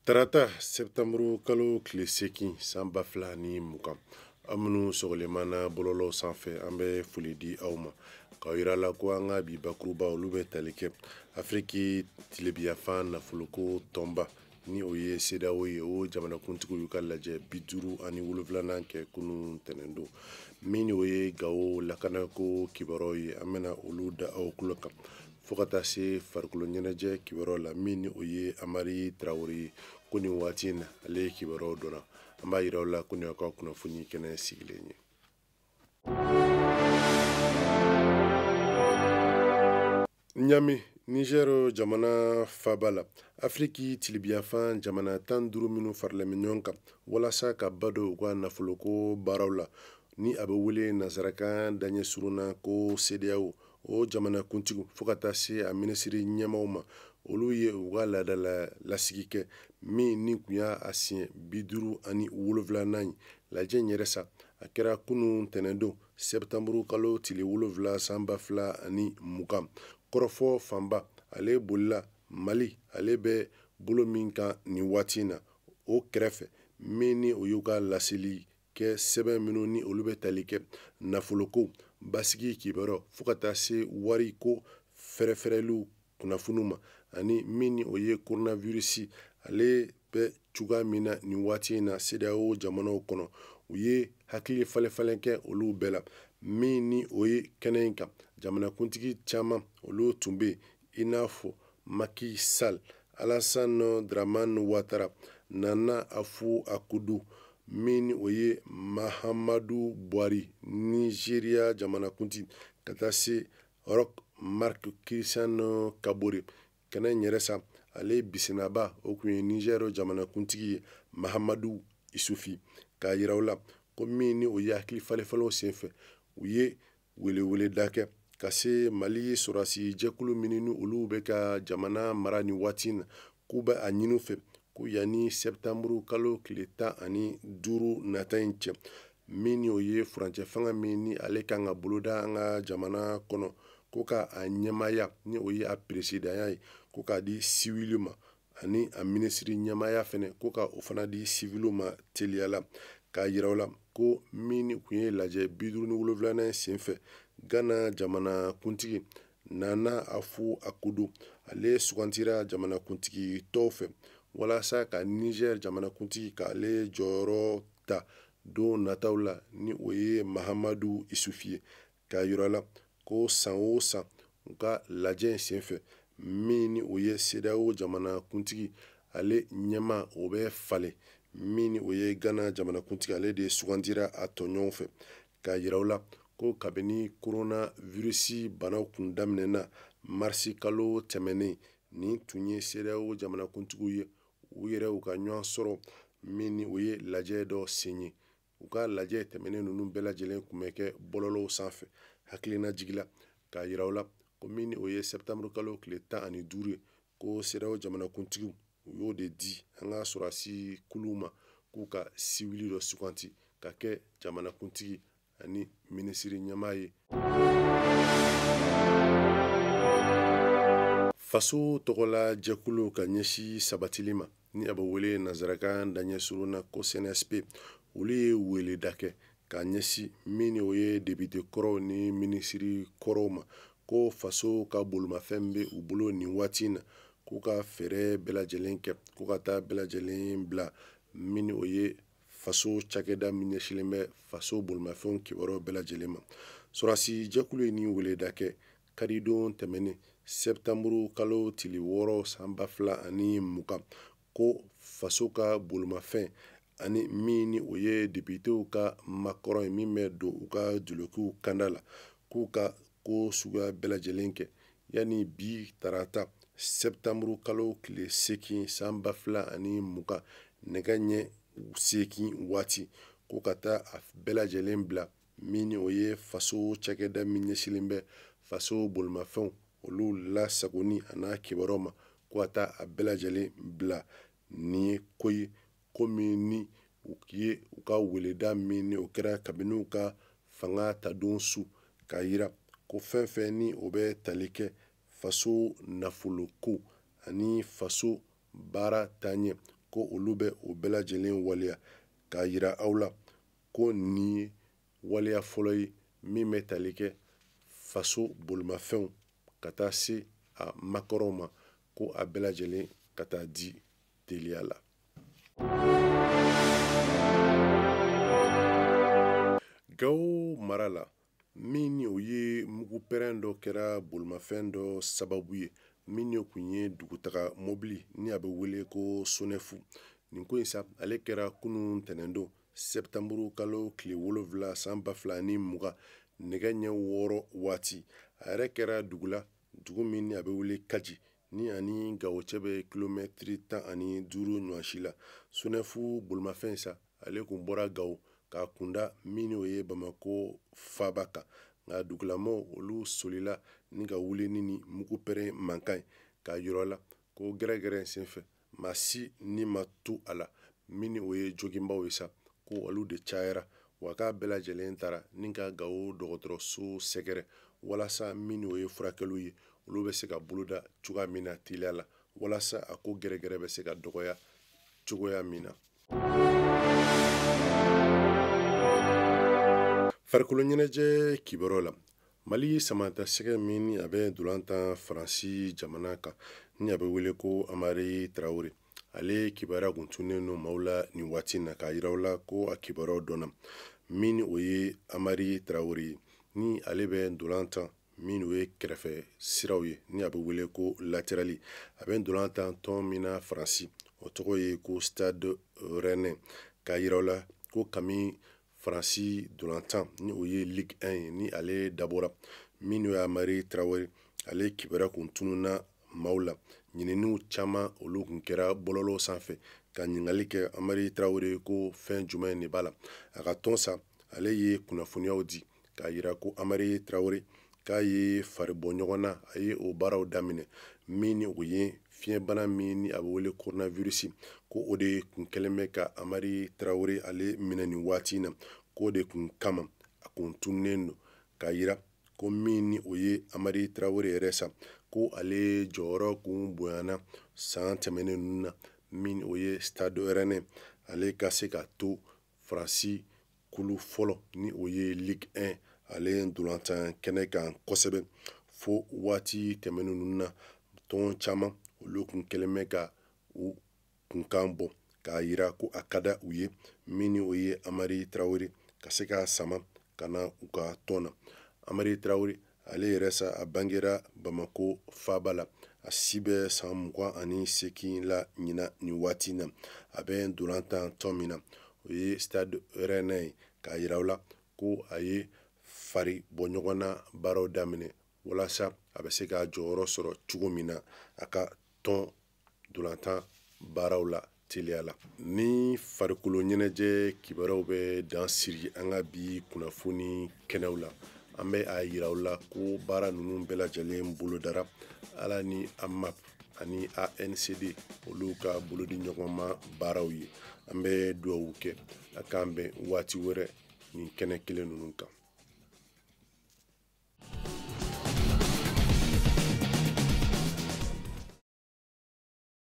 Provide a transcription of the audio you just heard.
Tarata septembre kalo tile 8 san 2020, aw minnu sɔgɔlen b'an na bɔlɔlɔw sanfɛ, an bɛ foli di aw ma k'aw yira la ko an ka bi bakuruba olu bɛ tali kɛ Afiriki tilebinyanfan nafoloko tɔnba ni o ye CEDEAO ye, o jamanakuntigiw y'u ka lajɛ 57nan kɛ kunun tɛnɛndon. Min ni o ye Gawo lakanako kibaruyaw ye, an bɛna olu da aw tulo kan fo ka taa se farikolo ɲɛnajɛ kibaruyaw la, min ni o ye Amari Tarawele ye, ko nin waati in na ale ye kibaruyaw dɔnna. An b'a yira aw la ko nin y'aw ka kunnafoni kɛnɛ sigilen ye. Ɲami, Niger jamana faaba la, Afiriki tilebinyanfan jamana 15 minnu faralen bɛ ɲɔgɔn kan walasa ka ba don u ka nafoloko baaraw la, ni a bɛ wele nansarakan daɲɛ surun na ko CEDEAO, o jamanakuntigiw fo ka taa se a minisiri ɲɛmaaw ma, olu ye u ka laadala lasigi kɛ min ni kun y'a siɲɛ 57nan ye. Lajɛ in yɛrɛ sa, a kɛra kunun tɛnɛndon septembre kalo tile 7 san 2020. Kɔrɔfɔ fanba ale bolila Mali, ale bɛ bolo min kan nin waati in na, o kɛrɛfɛ min ni o y'u ka laseli kɛ sɛbɛn minnu ni olu bɛ tali kɛ nafoloko basigi kibaruyaw fo ka taa se wariko fɛrɛfɛrɛliw kunnafoniw ma, ani min ni o ye coronavirus ale bɛ cogoya min na nin waati in na CEDEAO jamanaw kɔnɔ, u ye hakili falenfalen kɛ olu bɛɛ la. Min ni o ye kɛnɛ in kan jamanakuntigi caman olu tun bɛ yen, i n'a fɔ Macky Sall, Alassane Dramane Ouattara, Nana Akufo-Addo, min ni o ye Mahamadu Buhari Nigeria jamanakuntigi, ka taa se Roch Marc Christian Kabore. Kɛnɛ in yɛrɛ sa, ale bisimilaba o tun ye Niger jamanakuntigi ye Mahamadu Isufi, k'a yira u la ko min ni o ye hakili falenfalenw senfɛ, u ye weleweleda kɛ ka se Mali sɔrɔdasi jɛkulu minnu ni olu bɛ ka jamana mara nin waati in na, k'u bɛ a ɲini u fɛ ko yanni septembre kalo tile 15 nata in cɛ, min ni o ye furancɛ fanga min ni ale kan ka boloda an ka jamana kɔnɔ, ko ka a ɲɛmaaya ni o ye a peresidanya ye, ko k'a di siwili ma, ani a minisiri ɲɛmaaya fɛnɛ ko ka o fana di siwiliw ma teliya la. K'a yira u la ko min ni kun ye lajɛ 57nan ye senfɛ, Ghana jamanakuntigi Nana Akufo-Addo ale sugantira jamanakuntigi tɔw fɛ walasa ka Niger jamanakuntigi k'ale jɔyɔrɔ ta don nataw la, ni o ye Mahamadu Isufi ye. K'a yira la ko san o san u ka lajɛ in senfɛ, min ni o ye CEDEAO jamanakuntigi ale ɲɛmaa o bɛ falen, min ni o ye Ghana jamanakuntigi ale de sugantira a tɔɲɔgɔnw fɛ. K'a yira u la ko kabini coronavirus banaw kun daminɛna marisi kalo tɛmɛnen, nin tun ye CEDEAO jamanakuntigiw ye u yɛrɛ u ka ɲɔgɔn sɔrɔ min ni o ye lajɛ dɔ sen ye. U ka lajɛ tɛmɛnen ninnu bɛɛ lajɛlen kun bɛ kɛ bɔlɔlɔw sanfɛ. Hakilina jigila k'a yira u la ko min ni o ye septembre kalo tile 15 ye, ko CEDEAO jamanakuntigiw u y'o de di an ka sɔrɔdasi kuluw ma k'u ka siwili dɔ suganti ka kɛ jamanakuntigi ani minisiri ɲɛmaa ye. Faso tɔgɔla jɛkulu ka ɲɛsin sabatili ma, ni a bɛ wele nansarakan daɲɛ surun na ko CNSP, olu ye weleda kɛ ka ɲɛsin min ni o ye depite kɔrɔw ni minisiri kɔrɔw ma, ko faso ka bolomafɛn bɛ u bolo nin waati in na, k'u ka fɛɛrɛ bɛɛ lajɛlen kɛ, k'u ka taa bɛɛ lajɛlen bila min ni o ye faso cakɛda min ɲɛsinnen bɛ faso bolomafɛnw kibaruyaw bɛɛ lajɛlen ma. Sɔrɔdasi jɛkulu ye nin weleda kɛ karidon tɛmɛnen septembre kalo tile 6 san 2020, ko faso ka bolomafɛn ani min ni o ye depitew ka makɔrɔ ye min bɛ don u ka dulokiw kanda la, k'u ka ko suguya bɛɛ lajɛlen kɛ yanni bi tarata septembre kalo tile 8 san 2020 nɛgɛ ɲɛ 8 waati, ko ka taa a bɛɛ lajɛlen bila min ni o ye faso cakɛda min ɲɛsinnen bɛ faso bolomafɛnw olu lasagoni a n'a kibaruyaw ma, ko ka taa a bɛɛ lajɛlen bila. Nin ye ko ye ko min ni u ye u ka weleda min ni o kɛra kabini u ka fanga tadon su, k'a yira ko fɛn fɛn ni o bɛ tali kɛ faso nafoloko ani faso baara taaɲɛ, ko olu bɛ o bɛɛ lajɛlen waleya, k'a yira aw la ko nin ye waleya fɔlɔ ye min bɛ tali kɛ faso bolimafɛnw ka taa se a makɔrɔw ma, ko a bɛɛ lajɛlen ka taa di teliya la. Gawo mara la, min ni o ye mugupɛrɛn dɔ kɛra bolimafɛn dɔ sababu ye, min ni o kun ye dugutaga mobili ni a bɛ wele ko sonɛfu. Nin ko in sa, ale kɛra kunun tɛnɛndon sɛptanburu kalo tile 7 san 2020 nɛgɛ ɲɛ 6 waati. A yɛrɛ kɛra dugu la, dugu min ni a bɛ wele Kaji, ni ani Gawo cɛ bɛ kilomɛtiri 15 ɲɔgɔn si la. Sonɛfu bolimafɛn sa, ale kun bɔra Gawo k'a kunda min ni o ye Bamako faaba kan, nka dugulamɔgɔw olu solila ni ka wuli ni nin mugupɛrɛn mankan ye, k'a yira la ko gɛrɛgɛrɛ senfɛ maa si ni ma to a la, min ni o ye joginbaw ye sa, ko olu de cayara, wa k'a bɛɛ lajɛlen taara ni ka Gawo dɔgɔtɔrɔso sɛgɛrɛ walasa min ni o ye furakɛliw ye, olu bɛ se ka boloda cogoya min na teliya la, walasa a ko gɛrɛgɛrɛ bɛ se ka dɔgɔya cogoya min na. Farikolo ɲɛnajɛ kibaruyaw la, Mali samatasɛgɛ min ni a bɛ ntolan tan Faransi jamana kan, ni a bɛ wele ko Amari Tarawele, ale kibaruya kun tunnen don maaw la nin waati in na, k'a yira aw la ko a kibaruyaw dɔnna. Min ni o ye Amari Tarawele ye, ni ale bɛ ntolan tan min o ye kɛrɛfɛ siraw ye, ni a bɛ wele ko laterali. A bɛ ntolan tan tɔn min na Faransi, o tɔgɔ ye ko Stade Rennais. K'a yira aw la ko kami Faransi ntolan ni o ye Ligue 1 ye, ni ale dabɔra, min n'o ye Amari Tarawele, ale kibaruya kun tununna maaw la. Ɲininiw caman olu kun kɛra bɔlɔlɔw sanfɛ ka ɲininkali kɛ Amari Tarawele ko fɛn jumɛn de b'a la. A ka tɔn sa, ale ye kunnafoniyaw di k'a yira ko Amari Tarawele k'a ye fari bɔ ɲɔgɔn na, a ye o baaraw daminɛ, min ni o ye fiɲɛbana min ni a bɛ wele coronavirus, ko o de kun kɛlen bɛ ka Amari Tarawele ale minɛ nin waati in na, k'o de kun kama a kun tununnen don. K'a yira ko min ni o ye Amari Tarawele yɛrɛ sa, ko ale jɔyɔrɔ kun bonyana san tɛmɛnen ninnu na, min o ye Stade Rennais, ale ka se ka to Faransi kulu fɔlɔ ni o ye Ligue 1 ale ntolantan kɛnɛ kan kosɛbɛ. Fo waati tɛmɛnen ninnu na, tɔn caman olu kun kɛlen bɛ ka u kunkan bɔ k'a yira ko a ka da u ye, min ni o ye Amari Tarawele ka se k'a sama ka na u ka tɔn na. Amari Tarawele ale yɛrɛ sa, a bangera Bamako faaba la, a si bɛ san 28 la ɲinan nin waati in na. A bɛ ntolan tan tɔn min na, o ye Stade Rennais ye. K'a yira aw la ko a ye fari bɔ ɲɔgɔn na baaraw daminɛ walasa a bɛ se k'a jɔyɔrɔ sɔrɔ cogo min na a ka tɔn ntolantan baaraw la teliya la. Ni farikolo ɲɛnajɛ kibaruyaw bɛ dan siri an ka bi kunnafoni kɛnɛw la, an bɛ a yira aw la ko baara ninnu bɛɛ lajɛlen bolodara ala ni AMAP ani ANCD olu ka bolodi ɲɔgɔnma baaraw ye. An bɛ dugawu kɛ a k'an bɛn waati wɛrɛ nin kɛnɛ kelen ninnu kan.